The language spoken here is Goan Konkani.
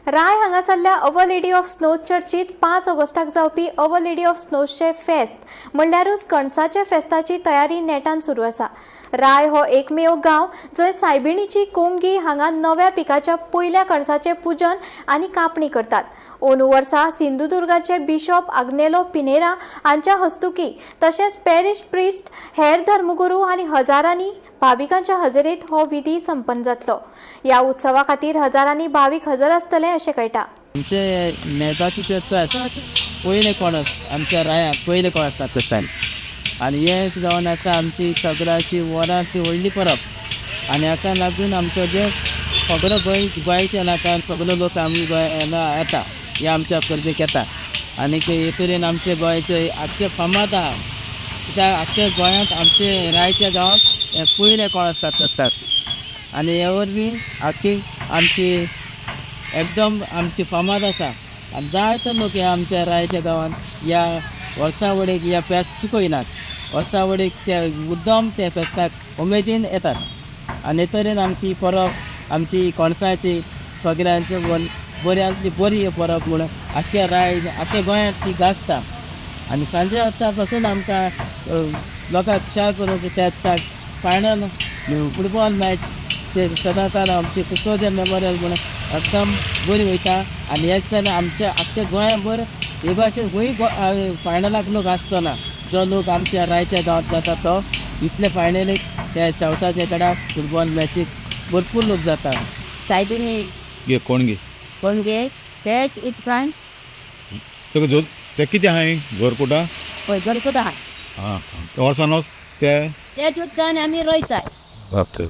राय हांगासरल्या our lady of snows चर्चीत 5 ऑगस्टाक जावपी our lady of स्नोजचे फेस्त म्हणल्यारूच कणसाच्या फेस्ताची तयारी नेटान सुरू आसा. राय हो एकमेव गांव जंय सायबिणीची कोंगी हांगा नव्या पिकाच्या पयल्या कणसाचें पुजन आनी कापणी करतात. अंदू वर्सा सिंधुदुर्गाचे बिशॉप आग्नेलो पिनेरा हांच्या हस्तुकी तशेंच पॅरिश प्रिस्ट, हेर धर्मगुरू आनी हजारांनी भाविकांच्या हजेरेंत हो विधी संपन्न जातलो. ह्या उत्सवा खातीर हजारांनी भावीक हजर आसतले अशें कळटा. आमचे मेजाची चर्च आसा, पयले कोणस आमच्या रायाक पयले कोणस आसता आनी हे जावन आसा आमची सगळ्याची वरांत ती व्हडली परब. आनी हाका लागून आमचो जे सगळो गोंय गोंयच्या नाका सगळो लोक आमी गोंय येता, हे आमच्या परबेक येता. आनी हे तरेन आमचे गोंयचे आख्खे फामाद आहा, कित्याक आख्ख्या गोंयांत आमचे रायच्या गांवांत हे पयले कोणस आसतात. आनी हे वरवीं आख्खी आमची एकदम आमची फामाद आसा आनी जायते लोक ह्या आमच्या रायच्या गांवांत ह्या वर्सावडीक ह्या फेस्त चुकयनात. वर्सावडीक ते मुद्दम ते फेस्ताक उमेदीन येतात. आनी हे तरेन आमची परब, आमची कोणसाची सगळ्यांचे बऱ्यांतली बरी परब म्हूण आख्ख्या राय आख्ख्या गोंयांत ती गाजता. आनी सांजे वर्सा पासून आमकां लोकांक विचार करूंक त्या दिसाक फायनल फुटबॉल मॅच ते सदांकाल आमची कुसोदे मेमोरियल म्हूण एकदम बरी वयता. आनी हेच जाल्यार आमच्या आख्ख्या गोंयाभर हे भाशेन खंय फायनलाक लोक आसचो ना, जो लोक आमच्या रायच्या गांवांत जाता तो इतले फायनलीक त्या शेवसाच्या कडाक फुटबॉल मॅचीक भरपूर लोक जाता. सायबिणी. घे कोण घे. कोण गे तेच इतकान. तुका जो ते कितें आहाय घरकुटा? पळय घरकुटा. आं, वर्सान वच ते तेच उदकान आमी रोयताय. बाप.